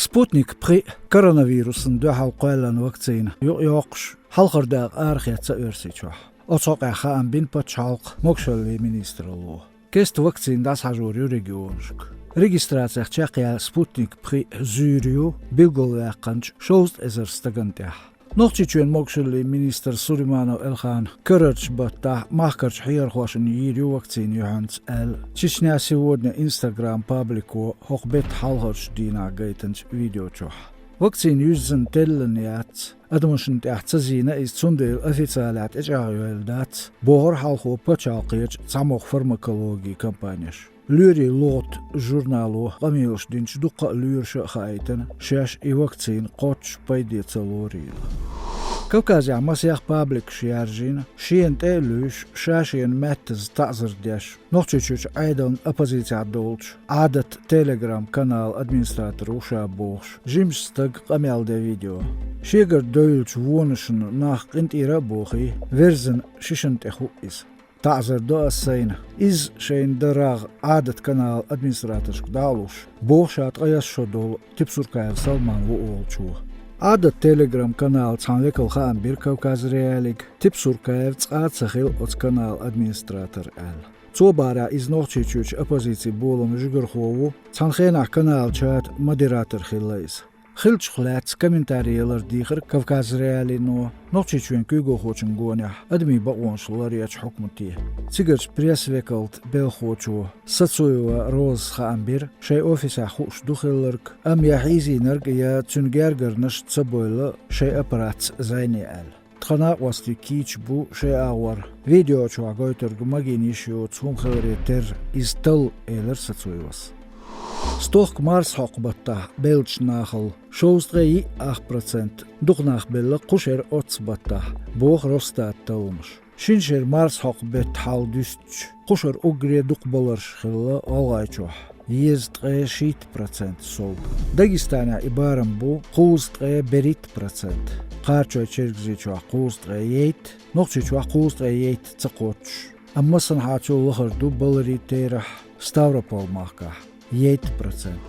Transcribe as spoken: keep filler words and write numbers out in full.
Спутник пхиъ коронавирусан дуьхьал кхоьллина вакцина юкъайоккхуш, хьалхара дакъа арахецна Оьрсийчохь. Оцу хьокъехь хаам бина пачхьалкхан могашаллин министралло. Кеста вакцина дӀасахьажор ю регионашка. Регистрацех чекхъяьлла Спутник пхиъ зуьйр ю билгалваьккхинчу шовзткъа эзар стагана тӀехь. Нохчийчоьнан могашаллин министр Сулейманов Эльхан карарчу баттахь махкарчу хьехархошна йийр ю вакцина юьхьанца аьлла, Чечня сегодня Instagram паблико хӀокху беттан хьалхарчу дийнахь гайтинчу видео чохь. Вакцина юьззина теллина яц, адамашна тӀехь ца зийна иза, цундела официалехь тӀечӀагӀйойла дац, бохура хьалхо пачхьалкхерчу цхьамогӀа фармакологин компанеш. «Лоьрийн лугӀат» журнало къамелаш динчу дуккха а лоьраша а хаийтина, шаьш и вакцина кхоччуш пайде ца лорийла. Кавказехь масех пабликаш яржийна, шена тӀе а луьйш, ша-шена маьттаза таӀзар деш, Нохчийчуьрчу Ӏедална оппозицехь долчу «Ӏадат» Telegram-каналан администратор ву ша бохуш, жимачу стага къамел ден видео. Шегара девллачу вонашна нах къинтӀера а бохий, верзина шишана тӀе хуъу иза. «ТаӀзар до ас сайна. Иза шайна дан рагӀ Ӏадат каналан администраторшка дӀа а луш», — боху ша ткъе исс шо долу Тепсуркаев Салман ву олучо. «Ӏадат» Telegram-каналан цхьана векала хаам бира Кавказ.Реалиига, Тепсуркаев цкъа а ца хилла оцу каналан администратор аьлла. Цо бахарехь, иза Нохчийчуьрчу оппозицин боламан жигархо ву, цхьана хенахь каналан чатан модератор хилла иза. Хиллачух лаьцна комментари ялар дийхира Кавказ.Реалиино Нохчийчоьнан куьйгалхочун гонехь адамийн бакъонаш ларъечу хьукмате. Цигарчу пресс-векалан белхахочо Сацуева Розас хаам бира, шайн офисехь хууш ду хилларг, амма я хьийзийнарг, я цуьнан гергарнаш ца бовлу шайн аппаратца зӀене аьлла. Тхан накъостийн кийча бу шайн агӀор видео чохь гойтург магийна йиш йоцу хӀума хиларе терра иза талла, элира Сацуевас. Стохка марсхьокху баттахь беллачу нахал шовзткъе йиъ ах процент дукха нах белла кху шеран оццу баттахь, боху Росстатан талламаша. Шина шеран марсхьокху беттан хьал дуьстича, кху шарахь уггаре дукха баларш хилла ГӀалгӀайчохь, езткъе шийтта процент сов. Дагестанехь и барам бу кхузткъе берхӀитта процент, Кхарачой-Чергазийчохь кхузткъе ейтта, Нохчийчохь кхузткъе ейтта ца кхоччуш. Амма массанхьа цул лахара ду баларийн терахь Ставрополь-махкахь, ейтта процент.